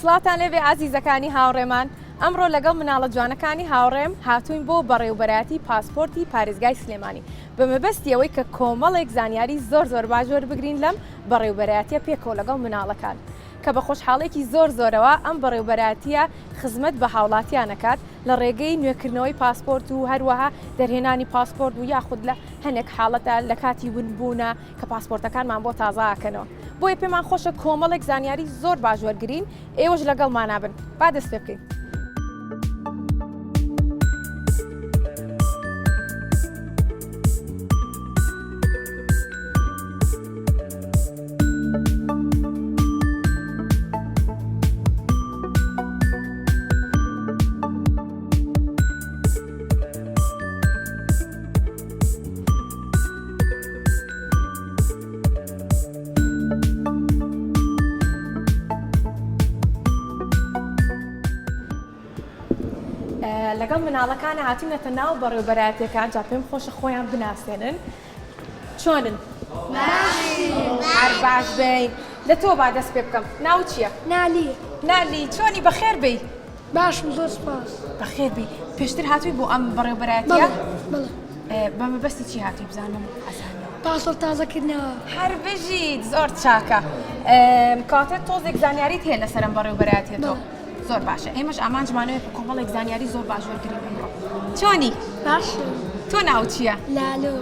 سڵاوتان لێبێ ئازیزەکانی هاوڕێمان ئەمڕۆ لەگەڵ مناڵە جوانەکانی هاوڕێم هاتوین بۆ بەڕێوبەرایەتی پاسپۆرتی پارێزگای سلێمانی بە مەبەستی ئەوەی کە کۆمەڵێک زانیاری زۆر زۆر باش وەربگرین لەم بەڕێوبەرایەتیە پێکەوە لەگەڵ مناڵەکان کە بە خۆشحاڵێکی زۆر زۆرەوە ئەم بەڕێوبەرایەتیە خزمەت بە هاوڵاتیان ئەکات لە ڕێگەی نوێکردنەوەی پاسپۆرت و هەروەها دەرهێنانی پاسپۆرت و یاخود لە هەنێک حاڵەتە لە کاتی ونبوونە کە پاسپۆرتەکانمان بۆ تازە ئەکەنەوە بۆیە پێمان خۆشە کۆمەڵێک زانیاری زۆر باش وەرگرین ئێوەش لەگەڵمانا بن با دەست پێ بکەین. لەگەڵ مناڵەکانە هاتوینەتە ناو بەڕێوبەرایەتەکان جا پێم خۆشە خۆیان بناسێنن چۆنن هەر باش بین لە تۆ با دەست پێ بکەم ناو چییە؟ نالی نالی چۆنی بەخێر بی باشم زۆر سپاس. بەخێر بێی پێشتر هاتووی بۆ ئەم بەڕێوبەرایەتیە؟ بەڵێ بە مەبەستی چی هاتووی بزانم ئەزانم. پاسۆر تازەکردنەوە. هەر بژیت زۆر چاکە کەواتە تۆزێک زانیاریت هەیە لەسەر ئەم بەڕێوبەرایەتیە تۆ زۆر باشە ئێمەش ئامانجمانەوەی کە کۆمەڵێک زانیاری زۆر باش وەرگرین ئەمڕۆ چۆنی؟ باشم. تۆ ناو چییە؟ لالۆ.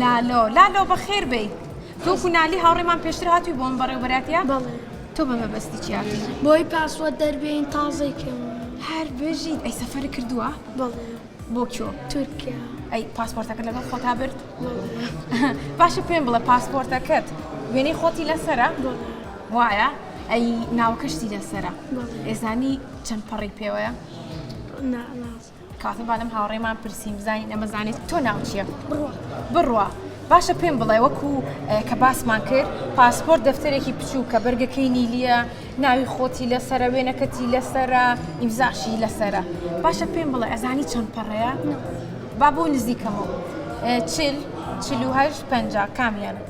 لالۆ لالۆ بەخێر بێی تۆ نالی هاوڕێمان پێشتر هاتووی بۆ ئەم بەڕێوبەرایەتیە؟ بەڵێ. تۆ بە مەبەستی چی هاتووی؟ بۆی پاسۆرت دەربێین تازەی کەم. هەر بژیت ئەی سەفەرت کردووە؟ بەڵێ. بۆ کوێ؟ تورکیا. ئەی پاسپۆرتەکەت لەگەڵ خۆتا برد؟ بەڵێ. باشە پێم بڵێ پاسپۆرتەکەت وێنەی خۆتی لەسەرە؟ بەڵێ. وایە؟ ئەی ناوەکەشتی لەسەرە؟ بەڵێ. ئێزانی چەند پەڕی پێوەیە؟ نا نازانم. کاتە با لەم هاوڕێمان پرسین بزانین ئەمە زانێت تۆ ناو چییە؟ بڕوا. بڕوا. باشە پێم بڵێ وەکو کە باسمان کرد پاسپۆرت دەفتەرێکی بچووکە بەرگەکەی نیلیە ناوی خۆتی لەسەرە وێنەکەتی لەسەرە ئیمزاشی لەسەرە باشە پێم بڵێ ئەزانی چەند پەڕەیە؟ با بۆ نزیکەمەوە چل 48 50 کامیانە؟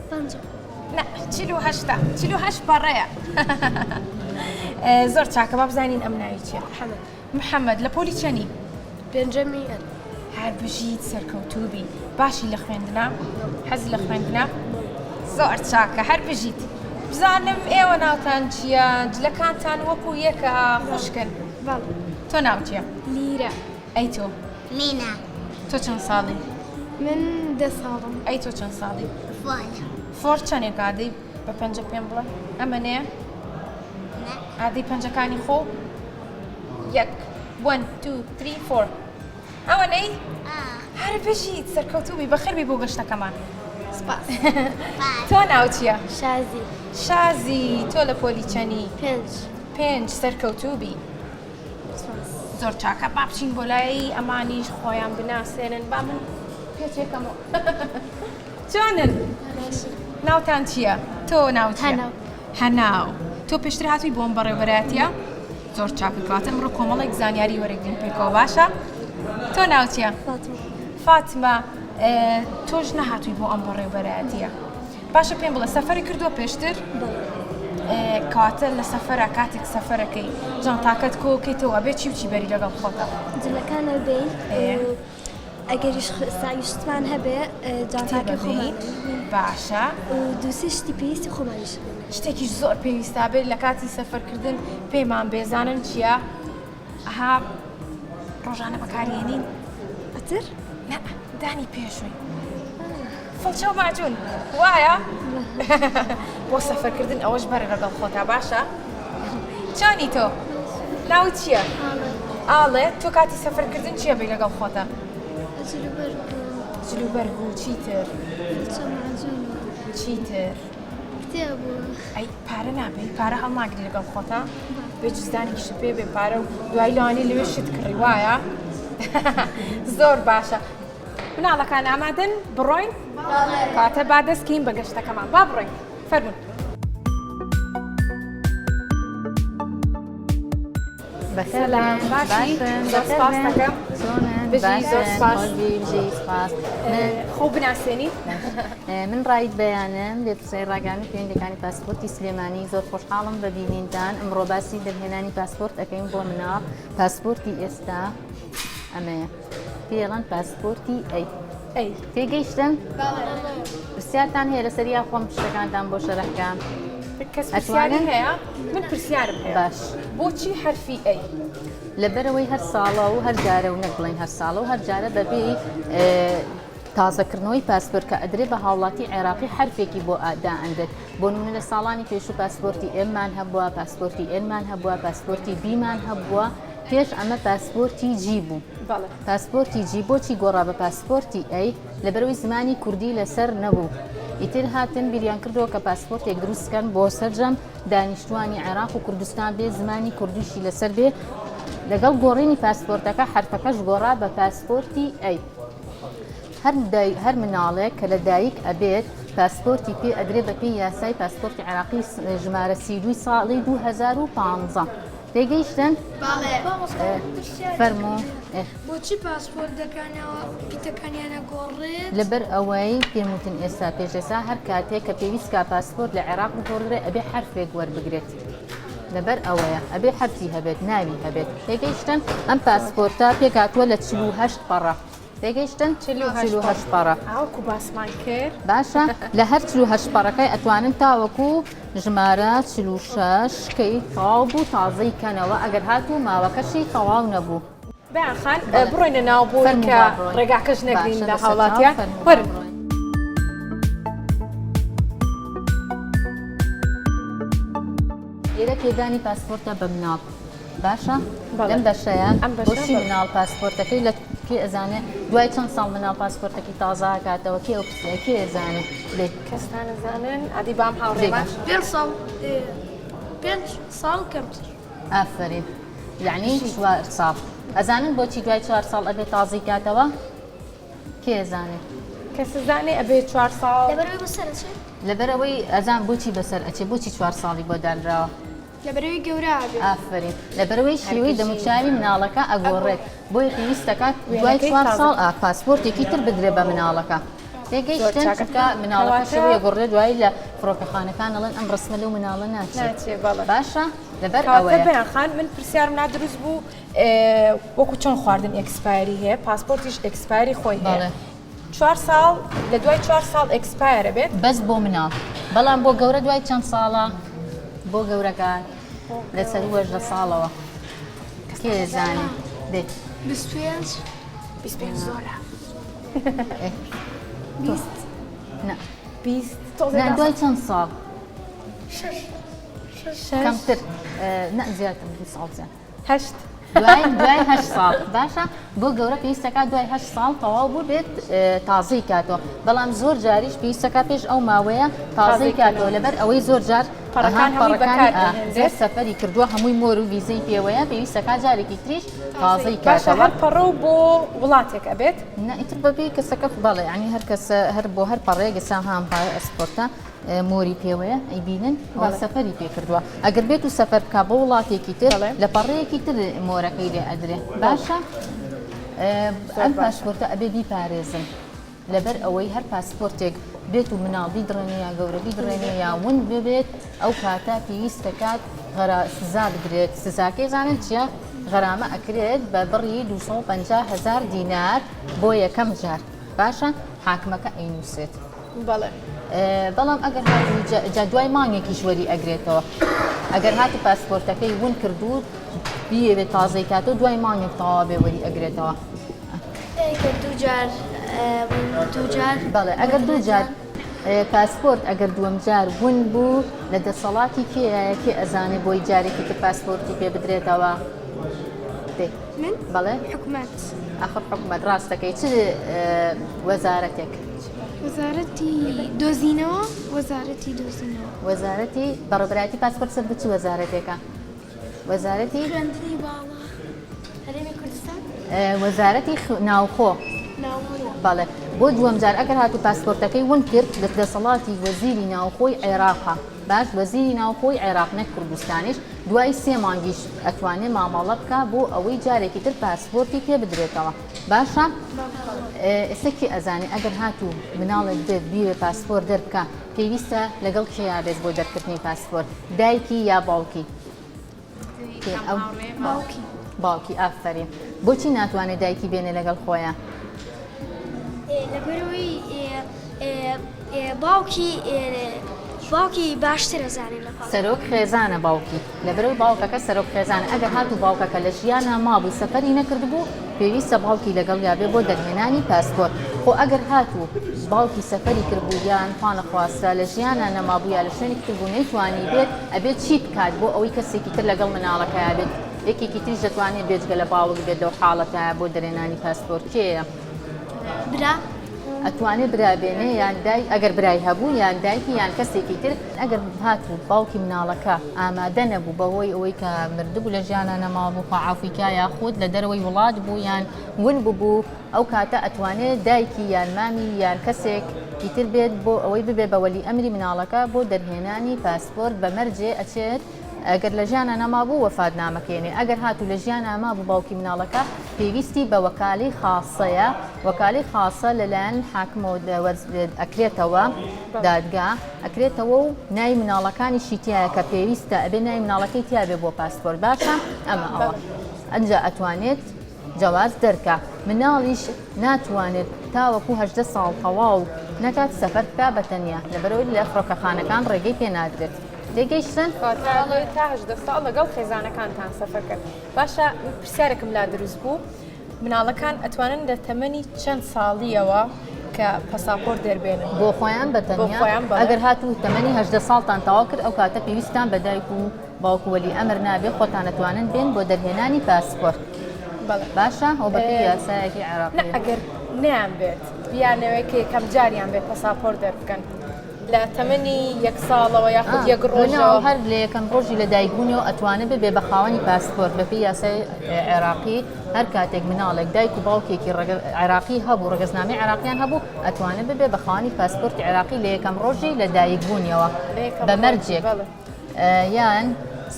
نا 48 48 پەڕەیە زۆر چاکە با بزانین ئەم ناوی چییە؟ محەممەد. محمد لە پۆلی چەنی؟ پێنجەمی ئەل. هەر بژیت سەرکەوتوو بی باشی لە خوێندنا حەز لە خوێندنا زۆر چاکە هەر بژیت بزانم ئێوە ناوتان چییە جلەکانتان وەکو یەکە خوشکن بەڵێ تۆ ناو چییە لیرە ئەی تۆ مینا تۆ چەند ساڵی من دە ساڵم ئەی تۆ چەند ساڵی four four چەنێک ئادەی بە پەنجە پێم بڵێ ئەمە نەیە ئادەی پەنجەکانی خۆ یەک one two three four ئەوە نەی هەر بژیت سەرکەوتوو بی بەخێربی بۆ گەشتەکەمان سپاس تۆ ناو چییە؟ شازی شازی تۆ لە پۆلی چەنی؟ پێنج پێنج سەرکەوتوو بی زۆر چاکە با بچین بۆ لای ئەمانیش خۆیان بناسێنن با من پێچێکەمەوە چۆنن؟ ناوتان چییە؟ تۆ ناو چییە؟ هەناو. هەناو. تۆ پێشتر هاتووی بۆ ئەم بەڕێوەبەرایەتییە؟ زۆر چاکە کەواتە ئەمڕۆ کۆمەڵێک زانیاری وەرەگرین پێکەوە باشە؟ تۆ ناو چییە؟ فاتمە. فاتمە تۆش نەهاتووی بۆ ئەم بەڕێوەبەرایەتییە. باشە پێم بڵێ سەفەری کردووە پێشتر؟ کەواتە لە سەفەرە کاتێک سەفەرەکەی جانتاکەت کۆکەیتەوە ئەبێ چی و چی بەری لەگەڵ خۆتە؟ جلەکانە بین ئەگەریش سایشتمان هەبێ جانتاکەی خۆمان باشە و دووسێ شتی پێویستی خۆمانیش شتێکی زۆر پێویستە بێت لە کاتی سەفەرکردن پێمان بێزانن چییە؟ ئەها ڕۆژانە بەکارێنین ئەتر نا دانی پێشووی فڵچە و ماجون وایە بۆ سەفەرکردن ئەوەش بەرە لەگەڵ خۆتا باشە چۆنی تۆ ناوت چییە؟ ئاڵێ تۆ کاتی سەفەرکردن چییە بی لەگەڵ خۆتە؟ جلوبەرگ و چیتر؟ چیتر؟ ئەی پارە نابی پارە هەڵناگری لەگەڵ خۆتە بێ جزدانێکیشت پێ بێ پارە و دوای لەوانەیە لەوێ شت کڕی وایە زۆر باشە مناڵەکان ئامادەن بڕۆین؟ کاتە با دەستکەین بە گەشتەکەمان با بڕۆین فەرمونون. سەلام باشی زۆر سپاس دەکەم. چۆنن؟ بژی زۆر سپاس. بژی سپاس. خۆ بناسێنی. من ڕایت بەیانم لێپرسراوی ڕاگەیاندنی پەیوەندیەکانی پاسپۆرتی سلێمانی زۆر خۆشحاڵم بە بینینتان ئەمڕۆ باسی دەرهێنانی پاسپۆرت ئەەکەین بۆ مناڵ پاسپۆرتی ئێستا ئەمەیە پێڵەن پاسپۆرتی A A تێگەیشتن پرسیارتان هەیە لەسەر یا خۆم شتەکانتان بۆ شەرحکەم کەس پرسیاری هەیە من پرسیارم هەیە باش بۆچی حرفی A لەبەرەوەی هەر ساڵە و هەر جارە و نەک بڵێن هەر ساڵە و هەر جارە بەبێ تازەکردنەوەی پاسپۆرت کە ئەدرێ بە هاوڵاتی عێراقی حەرفێکی بۆ دائەنرێت بۆ نمونە لە ساڵانی پێشوو پاسپۆرتی M مان هەبووە پاسپۆرتی N مان هەبووە پاسپۆرتی B مان هەبووە پێش ئەمە پاسپۆرتی G بوو پاسپۆرتی G بۆچی گۆڕا بە پاسپۆرتی A لەبەرەوەی زمانی کوردی لەسەر نەبوو ئیتر هاتن بیریان کردەوە کە پاسپۆرتێک دروستکەن بۆ سەرجەم دانیشتوانی عێراق و کوردستان بێ زمانی کوردیشی لەسەر بێ لەگەڵ گۆڕینی پاسپۆرتەکە حرفەکەش گۆڕا بە پاسپۆرتی A هەر هەر مناڵێک کە لە دایک ئەبێت پاسپۆرتی پێ ئەدرێ بە پێی یاسای پاسپۆرتی عێراقی ژمارە 32 ساڵی 2015 تێگەیشتن؟ فەرموو بۆچی پاسپۆرتەکانەوە پیتەکانیان ئەگۆڕێت؟ لەبەر ئەوەی پێم وتن ئێستا پێش ئێستا هەر کاتێک کە پێویست کا پاسپۆرت لە عێراق بگۆڕدرێ ئەبێ حەرفێک وەربگرێت لەبەر ئەوەیە ئەبێ حەرفی هەبێت ناوی هەبێت تێگەیشتن ئەم پاسپۆرتە پێکهاتووە لە 48 پەڕە تێگەیشتن 48 پەڕە ئاوەکو باسمان کرد باشە لە هەر 48 پەڕەکەی ئەتوانن تاوەکو ژمارە 46 کەی تەواو بوو تازەی کەنەوە ئەگەر هاتوو ماوەکەشی تەواو نەبوو. بەیان خان بڕۆینە ناو بۆی کە ڕێگاکەش نەگرین لە هاوڵاتیان وەرن. لێرە پێدانی پاسپۆرتە بە مناڵ باشە لەم بەشەیە بۆچی مناڵ پاسپۆرتەکەی لە کێ ئەزانێ دوای چەند ساڵ مناڵ پاسپۆرتەکەی تازە ئەکاتەوە کێ ئەو پرسیارە کێ ئەزانێ لێ کەستان ئەزانن ئەدی بام هاوڕێمان پێنج ساڵ پێنج ساڵ کەمتر ئافەرین یعنی چوار ساڵ ئەزانن بۆچی دوای چوار ساڵ ئەبێ تازەی کاتەوە کێ ئەزانێ؟ کەس ئەزانێ ئەبێ چوار ساڵ؟ لەبەرئەوەی بەسەر ئەچێ. لەبەرئەوەی ئەزان بۆچی بەسەر ئەچێ بۆچی چوار ساڵی بۆ دانراوە؟ لەبەرئەوەی گەورە ئەبێ. ئافەرین لەبەرئەوەی شێوەی دەموچاوی مناڵەکە ئەگۆڕێت بۆیە پێویست دەکات دوای چوار ساڵ ئا پاسپۆرتێکی تر بدرێ بە مناڵەکە تێگەیشتن چونکە مناڵەکە شێوەی ئەگۆڕێت دوایی لە فڕۆکەخانەکان ئەڵێن ئەم ڕەسمە لەو مناڵە ناچێت باشە لەبەر ئەوەیە. بەیان خان من پرسیارم لا دروست بوو وەکو چۆن خواردن expire ی هەیە پاسپۆرتیش expire ی خۆی هەیە چوار ساڵ لە دوای چوار ساڵ expire ە بێت بەس بۆ مناڵ بەڵام بۆ گەورە دوای چەند ساڵە بۆ گەورەکان لە سەروەژدە ساڵەوە کێ زانێ دێ 25 25 زۆرە 20 نا 20 نا دوای چەند ساڵ شەش کەمتر نا زیاتر دوو ساڵ زیاتر هەشت. دوای دوای هەشت ساڵ باشە بۆ گەورە پێویستەکە دوای هەشت ساڵ تەواو بوو بێت تازەی کاتەوە بەڵام زۆر جاریش پێویستەکە پێش ئەو ماوەیە تازەی کاتەوە لەبەر ئەوەی زۆر جار پەڕەکان پەڕەکانی زۆر سەفەری کردووە هەمووی مۆر و ڤیزەی پێوەیە پێویستەکە جارێکی تریش تازەی کاتەوە هەر پەڕە و بۆ وڵاتێک ئەبێت نا ئیتر بەبێ کەسەکە بەڵێ ینی هەر کەسە هەر بۆ هەر پەڕەیەک ئێستا هەم پاسپۆرتە مۆری پێوەیە ئەیبینن ئەوە سەفەری پێ کردووە ئەگەر بێت و سەفەر بکا بۆ وڵاتێکی تر لە پەڕەیەکی تر مۆرەکەی لێ ئەدرێ باشە ئەم پاسپۆرتە ئەبێ بیپارێزن لەبەر ئەوەی هەر پاسپۆرتێک بێت و مناڵ بیدڕێنێ یا گەورە بیدڕێنێ یا ون ببێت ئەو کاتە پێویست دەکات غەرا سزا بدرێت سزاکەی زانن چییە غەرامە ئەکرێت بە بڕی 250 هزار دینار بۆ یەکەم جار باشە حاکمەکە ئەینووسێت بەڵێ. بەڵام ئەگەر هاتوو جا دوای مانگێکیش وەری ئەگرێتەوە ئەگەر هاتوو پاسپۆرتەکەی ون کردو بیەوێت تازەی کاتەوە دوای مانگێک تەواو بێ وەری ئەگرێتەوە. ئەگەر دووجار دووجار بەڵێ ئەگەر دووجار پاسپۆرت ئەگەر دووەم جار ون بوو لە دەسەڵاتی کێیە کێ ئەزانێ بۆی جارێکی تر پاسپۆرتی پێ بدرێتەوە؟ دەی من؟ بەڵێ حکومەت. ئاخر حکومەت ڕاست دەکەی چ وەزارەتێک؟ وەزارەتی دۆزینەوە وەزارەتی دۆزینەوە. وەزارەتی بەڕێوەبەرایەتی پاسپۆرت سەر بە چ وەزارەتێکە؟ وەزارەتی خوێندنی باڵا هەرێمی کوردستان؟ وەزارەتی ناوخۆ. ناوخۆ. بەڵێ بۆ دووەم جار ئەگەر هاتوو پاسپۆرتەکەی ون کرد لە دەسەڵاتی وەزیری ناوخۆی عێراقە. باش وەزیری ناوخۆی عێراق نەک کوردستانیش دوای سێ مانگیش ئەتوانێ مامەڵە بکا بۆ ئەوەی جارێکی تر پاسپۆرتی پێ بدرێتەوە باشە ئێستا کێ ئەزانێ ئەگەر هاتوو مناڵێک بێت بیوێ پاسپۆرت دەربکا پێویستە لەگەڵ کێیا بێت بۆ دەرکردنی پاسپۆرت دایکی یا باوکی باوکی باوکی ئافەرین بۆچی ناتوانێت دایکی بێنێ لەگەڵ خۆیان لەبەرەوەی باوکی باوکی باشتر ئەزانێ لە پاڵ. سەرۆک خێزانە باوکی لەبەرئەوەی باوکەکە سەرۆک خێزانە ئەگەر هاتوو باوکەکە لە ژیانا مابوو سەفەری نەکردبوو پێویستە باوکی لەگەڵیا بێ بۆ دەرهێنانی پاسپۆرت خۆ ئەگەر هاتوو باوکی سەفەری کردبوو یان خوانەخواستە لە ژیانا نەمابوو یا لە شوێنێکی تر بوو نەیتوانی بێت ئەبێ چی بکات بۆ ئەوەی کەسێکی تر لەگەڵ مناڵەکەیا بێت یەکێکی تریش دەتوانێت بێجگە لە باوک بێت لەو حاڵەتایە بۆ دەرهێنانی پاسپۆرت کێیە؟ برا. ئەتوانێ برا بێنێ یان دایک ئەگەر برای هەبوو یان دایکی یان کەسێکی تر ئەگەر هاتوو باوکی مناڵەکە ئامادە نەبوو بەهۆی ئەوەی کە مردبوو لە ژیانا نەمابوو خوا عافوی کا یاخود لە دەرەوەی وڵات بوو یان ون ببوو ئەو کاتە ئەتوانێ دایکی یان مامی یان کەسێک تر بێت بۆ ئەوەی ببێ بە وەلی ئەمری مناڵەکە بۆ دەرهێنانی پاسپۆرت بە مەرجێ ئەچێت ئەگەر لە ژیانا نەمابوو وەفات نامەکەی نێ ئەگەر هاتوو لە ژیانا مابوو باوکی مناڵەکە پێویستی بە وەکالەی خاسەیە وەکالەی خاسە لەلایەن حاکمەوە ئەکرێتەوە دادگا ئەکرێتەوە و ناوی مناڵەکانیشی تایە کە پێویستە ئەبێ ناوی مناڵەکەی تیابێ بۆ پاسپۆرت باشە ئەمە ئەوە ئەنجا ئەتوانێت جەواز دەرکا مناڵیش ناتوانێت تاوەکو 18 ساڵ تەواو نەکات سەفەر بکا بە تەنیا لەبەرەوەی لە فڕۆکەخانەکان ڕێگەی پێ نادرێت. تێگەیشتن؟ کەواتە تا 18 ساڵ لەگەڵ خێزانەکانتان سەفەر کەن. باشە پرسیارێکم لا دروست بوو مناڵەکان ئەتوانن لە تەمەنی چەند ساڵیەوە کە پەساپۆرت دەربێنن؟ بۆ خۆیان بە تەنیا ئەگەر هاتوو تەمەنی 18 ساڵتان تەواو کرد ئەو کاتە پێویستان بە دایک و باوک و وەلی ئەمر نابێ خۆتان ئەتوانن بێن بۆ دەرهێنانی پاسپۆرت. باشە ئەو بەپێی یاسایەکی عێراقی. نا ئەگەر نەیان بێت بیانەوێت کە یەکەم جاریان بێت پەساپۆرت دەربکەن لە تەمەنی یەک ساڵەوە یاخود یەک ڕۆژەوە؟ هەر لە یەکەم ڕۆژی لە دایکبوونیەوە ئەتوانێت ببێ بە خاوەنی پاسپۆرت بەپێی یاسای عێراقی هەر کاتێک مناڵێک دایک و باوکێکی عێراقی هەبوو ڕەگەزنامەی عێراقیان هەبوو ئەتوانێت ببێ بە خاوەنی پاسپۆرتی عێراقی لە یەکەم ڕۆژی لە دایکبوونیەوە بە مەرجێک یان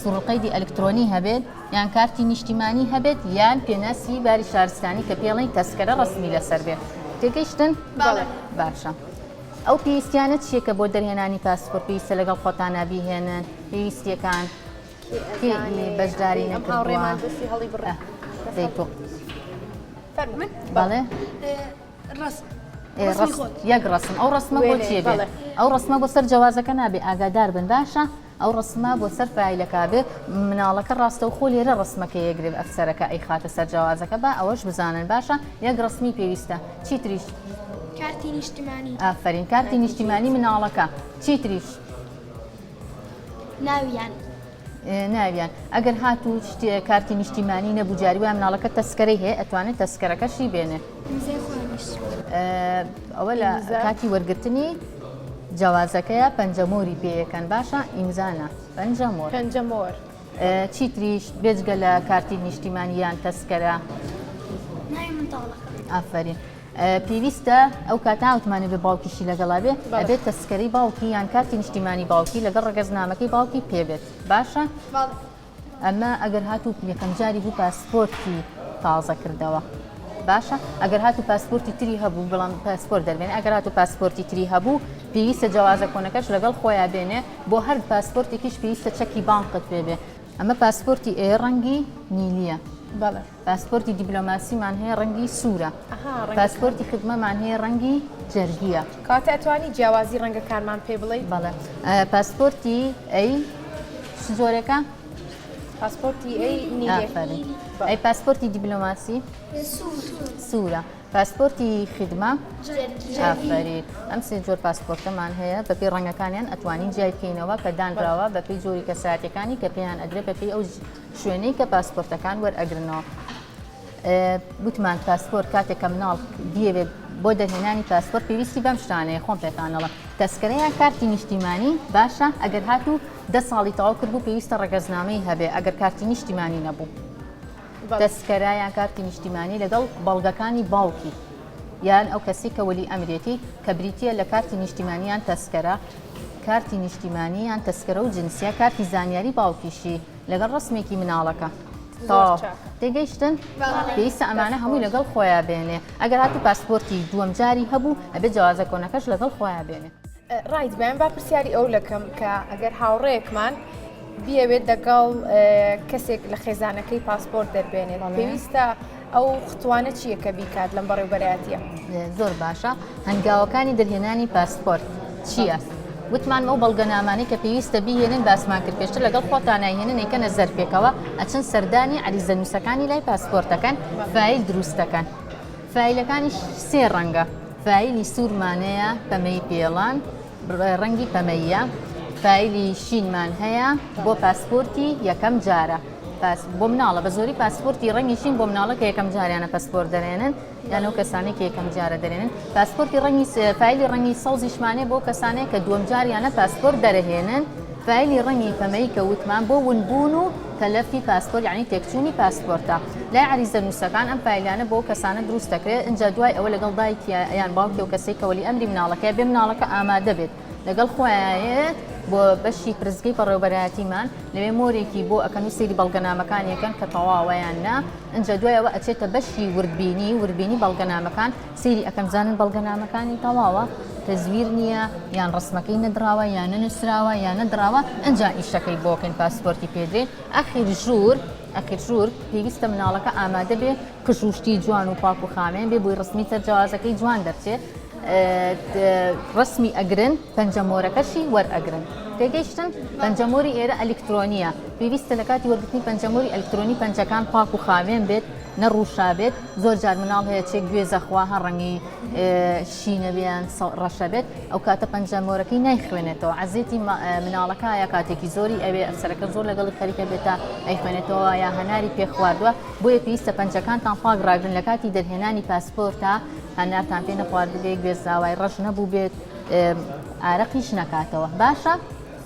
سوڕقەیدی ئەلکترۆنی هەبێت یان کارتی نیشتیمانی هەبێت یان پێناسی باری شارستانی کە پێڵین تەسکەرە ڕەسمی لەسەر بێت تێگەیشتن باشە. ئەو پێویستیانە چییە کە بۆ دەرهێنانی پاسپۆرت پێویستە لەگەڵ خۆتانا بیهێنن؟ پێویستیەکان کێ بەشداری نەکردووە؟ دەی تۆ. بەڵێ. یەک ڕسم ئەو ڕسمە بۆ چیە بێت ئەو ڕسمە بۆ سەر جەوازەکە نابێ ئاگادار بن باشە ئەو ڕەسمە بۆ سەر فایلەکە بێ مناڵەکە ڕاستەوخۆ لێرە ڕەسمەکەی ئەگرێ ئەفسەرەکە ئەیخاتە سەر جەوازەکە با ئەوەش بزانن باشە یەک ڕەسمی پێویستە چی تریش؟ کارتی نیشتمانی. ئافەرین کارتی نیشتیمانی مناڵەکە چی تریش؟ ناویان. ناویان ئەگەر هاتوو شتێ کارتی نیشتیمانی نەبوو جاری وایە مناڵەکە تەسکەرەی هەیە ئەتوانێت تەسکەرەکەشی بێنێ. ئیمزای خۆیانیش. ئەوە لە کاتی وەرگرتنی جەوازەکەیە پەنجەمۆری پێیەکەن باشە ئیمزا نا پەنجەمۆر. پەنجەمۆر. چی تریش بێجگە لە کارتی نیشتیمانی یان تەسکەرە؟ ناوی منداڵەکە. ئافەرین. پێویستە ئەو کاتە وتمانە بێ باوکیشی لەگەڵا بێ ئەبێت تەسکەرەی باوکی یان کارتی نیشتیمانی باوکی لەگەڵ ڕەگەزنامەکەی باوکی پێ بێت باشە؟ ئەمە ئەگەر هاتوو یەکەم جاری بوو پاسپۆرتی تازە کردەوە باشە ئەگەر هاتوو پاسپۆرتی تری هەبوو بەڵام پاسپۆرت دەربێنێ ئەگەر هاتوو پاسپۆرتی تری هەبوو پێویستە جەوازە کۆنەکەش لەگەڵ خۆیان بێنێ بۆ هەر پاسپۆرتێکیش پێویستە چەکی بانقت پێ بێ ئەمە پاسپۆرتی ئێ ڕەنگی نیلیە بەڵێ پاسپۆرتی دیبلۆماسیمان هەیە ڕەنگی سوورە پاسپۆرتی خدمەمان هەیە ڕەنگی جەرگیە. کەواتە ئەتوانی جیاوازی ڕەنگەکانمان پێ بڵێی؟ بەڵێ پاسپۆرتی A چ جۆرێکە؟ پاسپۆرتی A نیلێ. ئافەرین. ئەی پاسپۆرتی دیبلۆماسی؟ سوورە. پاسپۆرتی خدمە؟ ئافەرین. ئەم سێ جۆر پاسپۆرتەمان هەیە بەپێی ڕەنگەکانیان ئەتوانین جیای بکەینەوە کە دانراوە بەپێی جۆری کەسایەتیەکانی کە پێیان ئەدرێ بەپێی ئەو شوێنەی کە پاسپۆرتەکان وەرئەگرنەوە. وتمان پاسپۆرت کاتێک کە مناڵ بیەوێت بۆ دەرهێنانی پاسپۆرت پێویستی بەم شتانەیە خۆم پێتانەڵم تەسکەرە یان کارتی نیشتیمانی باشە ئەگەر هاتوو دە ساڵی تەواو کردبوو پێویستە ڕەگەزنامەی هەبێ ئەگەر کارتی نیشتیمانی نەبوو تەسکەرە یان کارتی نیشتیمانی لەگەڵ بەڵگەکانی باوکی یان ئەو کەسی کە وەلی ئەمرێتی کە بریتە لە کارتی نیشتیمانیان تەسکەرە. کارتی نیشتیمانی یان تەسکەرە و جنسیە کارتی زانیاری باوکیشی لەگەڵ ڕسمێکی مناڵەکە. تەواو تێگەیشتن؟ پێویستە ئەمانە هەمووی لەگەڵ خۆیان بێنێ ئەگەر هاتوو پاسپۆرتی دووەم جاری هەبوو ئەبێ جەوازە کۆنەکەش لەگەڵ خۆیان بێنێ. ڕایت بەیان با پرسیاری ئەو لەکەم کە ئەگەر هاوڕێیەکمان بیەوێت دەگەڵ کەسێک لە خێزانەکەی پاسپۆرت دەربێنێت پێویستە ئەو ختوانە چییە کە بیکات لەم بەڕێوبەرایەتیە؟ زۆر باشە هەنگاوەکانی دەرهێنانی پاسپۆرت چییە؟ وتمان ئەو بەڵگەنامانەی کە پێویستە بیهێنن باسمان کرد پێشتر لەگەڵ خۆتان نایهێنن ئەیکەنە زەرفێکەوە ئەچن سەردانی عەریزەنووسەکانی لای پاسپۆرتەکەن فایل دروست دەکەن فایلەکانیش سێ ڕەنگە فایلی سوورمانەیە پەمەی پێڵان ڕەنگی پەمەییە فایلی شینمان هەیە بۆ پاسپۆرتی یەکەم جارە پاس بۆ مناڵە بە زۆری پاسپۆرتی ڕەنگی شین بۆ مناڵە کە یەکەم جاریانە پەسپۆرت دەرێنن یان ئەو کەسانەی کە یەکەم جارە دەرێنن پاسپۆرتی ڕەنگی فایلی ڕەنگی سەوزیشمانەیە بۆ کەسانەیە کە دووەم جاریانە پاسپۆرت دەرەهێنن فایلی ڕەنگی پەمەیی کە وتمان بۆ ونبوون و تەلەفی پاسپۆرت یعنی تێکچوونی پاسپۆرتە لای عەریزە نووسەکان ئەم فایلانە بۆ کەسانە دروست دەکرێت ئینجا دوای ئەوە لەگەڵ دایکی یان باوکی و کەسێک کە وەلی ئەمری مناڵەکەی بێ مناڵەکە ئامادە بێت لەگەڵ خۆیانێت بۆ بەشی پرسگەی بەڕێوبەرایەتیمان لەوێ مۆرێکی بۆ ئەکەن و سەیری بەڵگەنامەکانی ئەکەن کە تەواوە یان نا ئینجا دوای ئەوە ئەچێتە بەشی وردبینی وردبینی بەڵگەنامەکان سەیری ئەکەن بزانن بەڵگەنامەکانی تەواوە تەزویر نییە یان ڕسمەکەی نەدراوە یان نەنووسراوە یان نەدراوە ئینجا ئیشەکەی بۆکەین پاسپۆرتی پێدرێن ئەخیر ژوور ئەخیر ژوور پێویستە مناڵەکە ئامادە بێ قژ و شتی جوان و پاک و خاوێن بێ بۆی ڕسمی سەر جەوازەکەی جوان دەرچێ ڕسمی ئەگرن پەنجەمۆرەکەشی وەرئەگرن تێگەیشتن پەنجەمۆری ئێرە ئەلیکترۆنیە پێویستە لە کاتی وەرگرتنی پەنجەمۆری ئەلیکترۆنی پەنجەکان پاک و خاوێن بێت نەڕووشا بێت زۆر جار مناڵ هەیە چێک گوێزە خوا هەر ڕەنگی شینە بێ یان ڕەشە بێت ئەو کاتە پەنجەمۆرەکەی نایخوێنێتەوە عەزێتی مناڵەکە یا کاتێکی زۆری ئەوێ ئەفسەرەکە زۆر لەگەڵی خەریکە بێت تا ئەیخوێنێتەوە یا هەناری پێ خواردووە بۆیە پێویستە پەنجەکانتان پاک ڕاگرن لە کاتی دەرهێنانی پاسپۆرتا هەنارتان پێ نەخواردبێ گوێزراوای ڕەش نەبوو بێت ئارەقیش نەکاتەوە باشە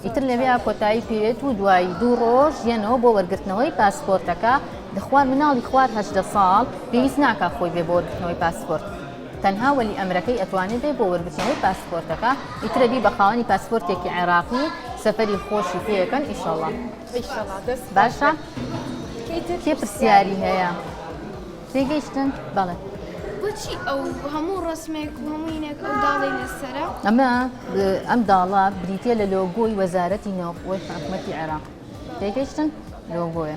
ئیتر لەوێ کۆتایی پێێت و دوای دوو ڕۆژ یەنەوە بۆ وەرگرتنەوەی پاسپۆرتەکە دەخوار مناڵی خوار هەشدە ساڵ پێویست ناکا خۆی بێ بۆ وەرگرتنەوەی پاسپۆرت تەنها وەلی ئەمرەکەی ئەتوانێ بێ بۆ وەرگرتنەوەی پاسپۆرتەکە ئیترە بی بە خاوەنی پاسپۆرتێکی عێراقی سەفەری خۆشی پێەکەن ئیشەڵا باشە کێ پرسیاری هەیە؟ تێگەیشتن؟ بەڵێ. بۆچی ئەو هەموو ڕەسمێک و هەموو ینێک ئەو داڵەی لەسەرە؟ ئەمە ئەم داڵە بریتیە لە لۆگۆی وەزارەتی ناوخۆی حکومەتی عێراق. تێگەیشتن؟ لۆگۆیە.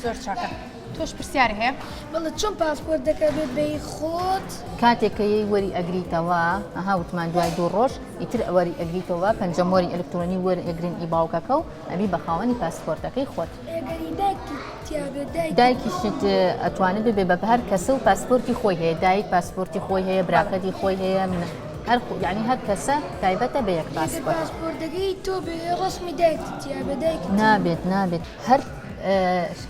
زۆر چاکە. تۆش پرسیاری هەیە؟ بەڵێ چۆن پاسپۆرت دەکە بێت بەی خۆت؟ کاتێک کە یەی وەری ئەگریتەوە ئەها وتمان دوای دوو ڕۆژ ئیتر وەری ئەگریتەوە پەنجەمۆری ئەلکترۆنی وەرئەگرن ئی باوکەکە و ئەبی بە خاوەنی پاسپۆرتەکەی خۆت. دایکیشت ئەتوانێت ببێ بە هەر کەسە و پاسپۆرتی خۆی هەیە دایک پاسپۆرتی خۆی هەیە براکەتی خۆی هەیە من هەر یعنی هەر کەسە تایبەتە بە یەک پاسپۆرت پاسپۆرتەکەی تۆ بێ ڕسمی دایکت تیا بێ دایک نابێت نابێت هەر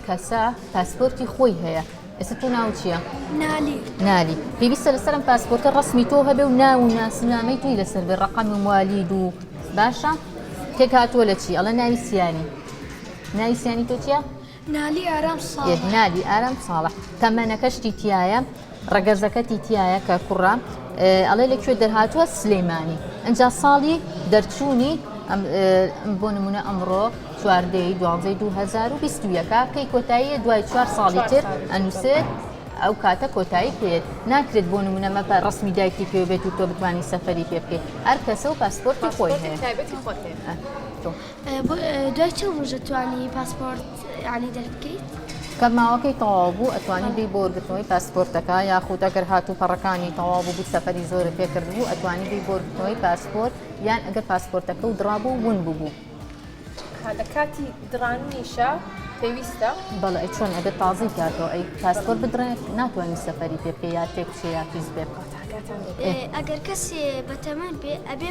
کەسە پاسپۆرتی خۆی هەیە ئێستا تۆ ناو چییە؟ نالی نالی پێویستە لەسەرم پاسپۆرتە ڕسمی تۆ هەبێ و ناو و ناسنامەی تۆی لەسەر بێ ڕقەمی موالید و باشە پێک هاتووە لە چی ئەڵێ ناوی سیانی ناوی سیانی تۆ چیە؟ نالی ئارام ساڵح. نالی ئارام ساڵح تەمەنەکەشتی تایە ڕەگەزەکەتی تایە کە کوڕە ئەڵێ لە کوێ دەرهاتووە سلەیمانی ئەجا ساڵی دەرچوونی بۆ نمونە ئەمڕۆ چواردەی دوانزەی 2021 کەی کۆتاییە دوای چوار ساڵی تر ئەنووسێت ئەو کاتە کۆتایی پێت ناکرێت بۆ نمونە مەپە ڕسمی دایکی پێ بێت و تۆ بتوانانی سەفەری پێ بکەیت هەر کەسە و پاسپۆرتی خۆی هەیە دوای چەند ڕۆژ ئەتوانی پاسپۆرت یانی دەربکەیت؟ کە ماوەکەی تەواو بوو ئەتوانی بێی بۆ وەرگرتنەوەی پاسپۆرتەکە یاخود ئەگەر هاتوو پەڕەکانی تەواو بوو سەفەری زۆرت پێ کردبوو ئەتوانی بێی بۆ وەرگرتنەوەی پاسپۆرت یان ئەگەر پاسپۆرتەکە و دڕابوو ون ببوو. لە کاتی دڕاننیشا پێویستە؟ بەڵێ ئەی چۆن ئەبێت تازەی کاتەوە ئەی پاسپۆرت بدڕێت ناتوانانی سەفەری پێ بکەی یا تێک بچێ یا پیس بێ. ئەگەر کەسێ بەتەمەن بێ ئەبێ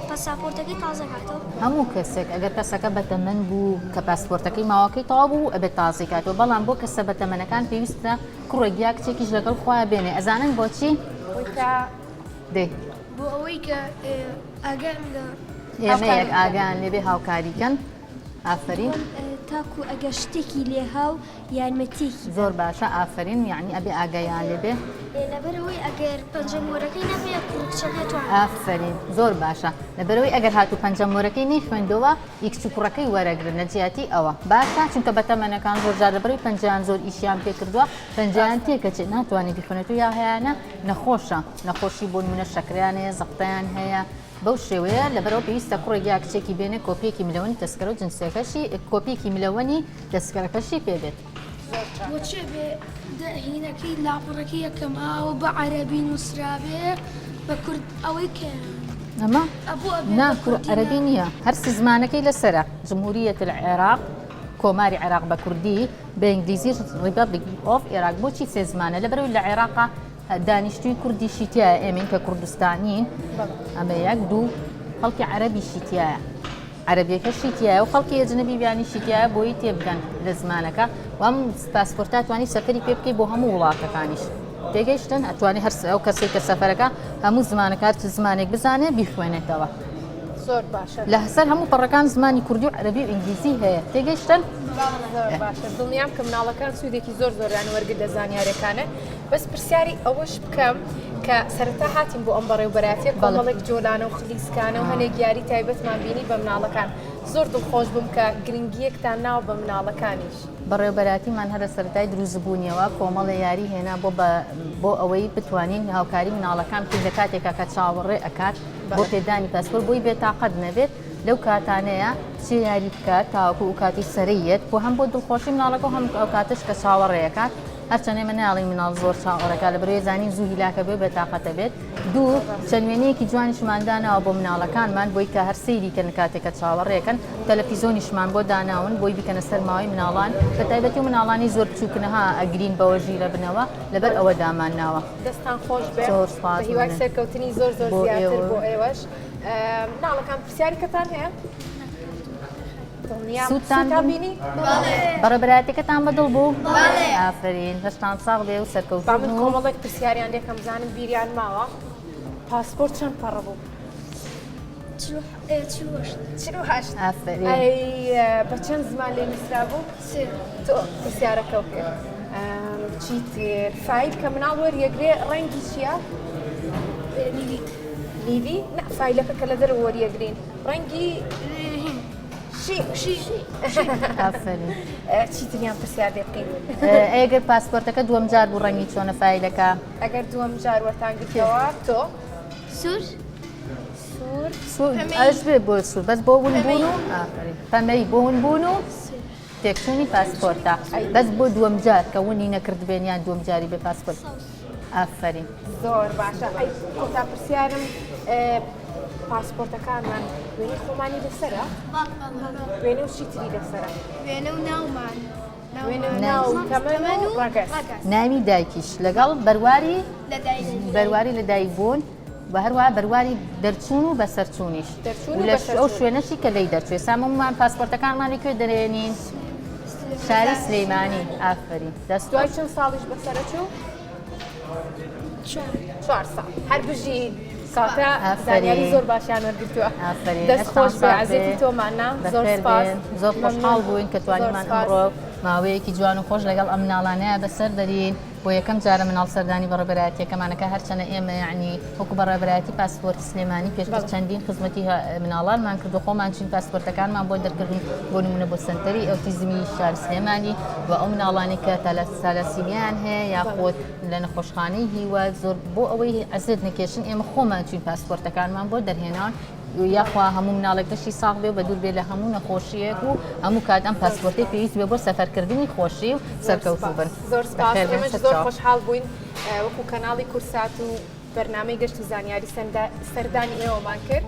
پاساپۆرتەکەی تازە کاتەوە؟ هەموو کەسێک ئەگەر کەسەکە بەتەمەن بوو کە پاسپۆرتەکەی ماوەکەی تەواو بوو ئەبێت تازەی کاتەوە بەڵام بۆ کەسە بەتەمەنەکان پێویستە کوڕێک یا کچێکیش لەگەڵ خۆیان بێنێ ئەزانن بۆچی؟ دەی بۆ ئەوەی کە ئاگایان لە ئێمە یەک ئاگایان لێبێ هاوکاری کەن ئافەرین. تاکو ئەگەر شتێکی لێها و. یارمەتیەکی. زۆر باشە ئافەرین یەعنی ئەبێ ئاگایان لێ بێ. لەبەرئەوەی ئەگەر پەنجە مۆرەکەی نەبێ کوڕ و کچەکە توان. ئافەرین زۆر باشە لەبەرئەوەی ئەگەر هاتوو پەنجە مۆرەکەی نەیخوێندەوە ئی کچ و کوڕەکەی وەرەگرن لە جیاتی ئەوە باشە چونکە بەتەمەنەکان زۆر جار لەبەرئەوەی پەنجەیان زۆر ئیشیان پێ کردووە پەنجەیان تێکەچێت ناتوانێت بیخوێنێتەوە یا هەیانە نەخۆشە نەخۆشی بۆ نمونە شەکرەیان هەیە زەختیان هەیە بەو شێوەیە لەبەرئەوە پێویستە کوڕێک یا کچێکی بێنێ کۆپیەکی ملەوەنی تەسکەرە و جنسیەکەشی کۆپیەکی ملەوەنی تەسکەرەکەشی پێ بێت. بۆچێ بێ دە هینەکەی لاپەڕەکەی یەکەم ئاوە بە عەرەبی نووسرابێ بە کورد ئەوەی کە ئەمە ئەبوو ئەبێ نا بە کور کوردی عەرەبی نا. نییە هەرسی زمانەکەی لەسەرە جمهوریەت العراق کۆماری عێراق بە کوردی بە ئینگلیزیش Republic of Iraq بۆچی سێ زمانە لەبەرئەوەی لە عێراقا دانیشتووی کوردیشی تیایە ئێمەین کە کوردستانین ئەمە یەک دوو خەڵکی عەرەبیشی تیایە عەرەبیەکەشی تیایە و خەڵکی ئەجنەبی بیانیشی تیایە بۆی تێبگەن لە زمانەکە وام پاسپۆرتا توانی سەفەری پێ بکەی بۆ هەموو وڵاتەکانیش تێگەیشتن ئەتوانی هەر ئەو کەسێک کە سەفەرەکە هەموو زمانەکە چ زمانێک بزانێ بیخوێنێتەوە زۆر باشە لەسەر هەموو پەڕەکان زمانی کوردی و عەرەبی و ئینگلیزی هەیە تێگەیشتن؟ زۆر باشە دڵنیام کە مناڵەکان سوودێکی زۆر زۆریان وەرگرت لە زانیارەکانە بەس پرسیاری ئەوەش بکەم کە سەرەتا هاتین بۆ ئەم بەڕێوبەراتیە کۆمەڵێک جۆلانە و خلیسکانە و هەنێک یاری تایبەتمان بینی بە مناڵەکان زۆر دڵخۆش بووم کە گرنگیەکتان ناوە بە مناڵەکانیش. بەڕێوبەراتیمان هەر لە سەرەتای دروستبوونیەوە کۆمەڵێ یاری هێنا بۆ بە بۆ ئەوەی بتوانین هاوکاری مناڵەکان بکەین لە کاتێکا کە چاوەڕێ ئەکات بۆ پێدانی پاسپۆرت بۆی بێتاقەت نەبێت لەو کاتانەیە بچێ یاری بکات تاوەکو ئەو کاتی سەرەی یەت بۆ هەم بۆ دڵخۆشی مناڵەکە و هەم ئەو کاتەش کە چاوەڕێ ئەکات هەرچەند ئێمە ناڵین مناڵ زۆر چاوەڕێکا لە بەرەوەی زانین زوو هیلاکە بێ بێتاقەتە بێت دوو چەند وێنەیەکی جوانیشمان داناوە بۆ مناڵەکانمان بۆی کە هەر سەیری کەن کاتێکە چاوەڕێکەن تەلەفیزۆنیشمان بۆ داناون بۆی بیکەنە سەر ماوەی مناڵان بە تایبەتی و مناڵانی زۆر بچووکنەها ئەگرین بەوە ژیرە بنەوە لەبەر ئەوە دامان ناوە. دەستان خۆش بێ زۆر سپاس بە هیوای مەمنون. سەرکەوتنی زۆر زۆر بۆ زیاتر ئێوە. بۆ ئێوەش مناڵەکان پرسیارێکتان هەیە؟ دڵنیام سوودتان سوودتان بوو؟ بینی؟ بەڕێوەبەرایەتیەکەتان بەدڵ بوو؟ ئافەرین لەشتان ساغ بێ و با سەرکەوتوو من بن و کۆمەڵێک پرسیاریان لێکەم بزانم بیریان ماوە پاسپۆرت چەند پەڕە بوو؟ 48. ئافەرین. ئەی بە چەند زمان لێ نووسرابوو؟ تۆ پرسیارەکە بکە. چیتر فایل کە مناڵ وەریەگرێ ڕەنگی چییە؟ نیلی. نیلی؟ نا فایلەکە کە لە دەرەوە وەریەگرین ڕەنگی شین. ئافەرین. چیتریان پرسیار لێ بکەین؟ ئەگەر پاسپۆرتەکە دووەم جار بوو ڕەنگی چۆنە فایلەکە؟ ئەگەر دووەم جار وەرتان گرتەوە تۆ؟ سوور. سوور. سوور ئەش بێ بۆ سوور بەس بۆ ون بوون و ئافەرین پەمەی بۆ ون بوون و تێکچوونی پاسپۆرتە بەس بۆ دووەم جار کە ونی نەکردبێن یان دووەم جاری بێ پاسپۆرت ئافەرین. زۆر باشە ئەی کۆتا پرسیارم پاسپۆرتەکانمان وێنەی خۆمانی لەسەرە؟ وێنە و چی تری لەسەرە؟ وێنە و ناومان. وێنە و ناو و تەمەن و ڕەگەز. ناوی دایکیش لەگەڵ بەرواری بەرواری لەدایک بوون و هەروەها بەرواری دەرچوون و بەسەرچوونیش دەرچوون و و لە ئەو بەسەرچوون. شوێنەشی کە لێی دەرچووی سامەمومان پاسپۆرتەکانمان لە کوێ دەرێنین؟ شاری سلەیمانی ئافەرین دەست دوای چەند ساڵیش بەسەرەچوو؟ چوار ساڵ. هەر بژین. کاکە زانیاری زۆر باشیان وەرگرتووە. ئافەرین. دەست خۆش بێ عەزێتی تۆمان نا. زۆر بەخێر سپاس. بێن. زۆر خۆشحاڵ بووین کە توانیمان ئەمڕۆ ماوەیەکی جوان و خۆش لەگەڵ ئەم مناڵانەیا بەسەر بەرین. بۆ یەکەم جارە مناڵ سەردانی بەڕێوبەرایەتیەکەمانەکە هەرچەنە ئێمە یەعنی وەکو بەڕێوبەرایەتی پاسپۆرتی سلێمانی پێشتر چەندین خزمەتی مناڵانمان کرد و خۆمان چین پاسپۆرتەکانمان بۆ دەرکردن بۆ نمونە بۆ سەنتەری ئۆتیزمی شاری سلێمانی و ئەو مناڵانی کە تالاسیمیان هەیە یاخود لە نەخۆشخانەی هیوا زۆر بۆ ئەوەی ئەزێت نەکێشن ئێمە خۆمان چوین پاسپۆرتەکانمان بۆ دەرهێناون یاخوا هەموو مناڵێک لەشی ساغ بێ و بەدوور بێ لە هەموو نەخۆشییەک و هەموو کات ئەم پاسپۆرتەی پێویست بێ بۆ سەفەرکردنی خۆشی و سەرکەوتوو بن. زۆر سپاس بەخێر بێن ئێمەش سەر زۆر چاو. خۆشحاڵ بووین وەکو کەناڵی کوردسات و بەرنامەی گەشت و زانیاری سەردانی ئێوەمان کرد.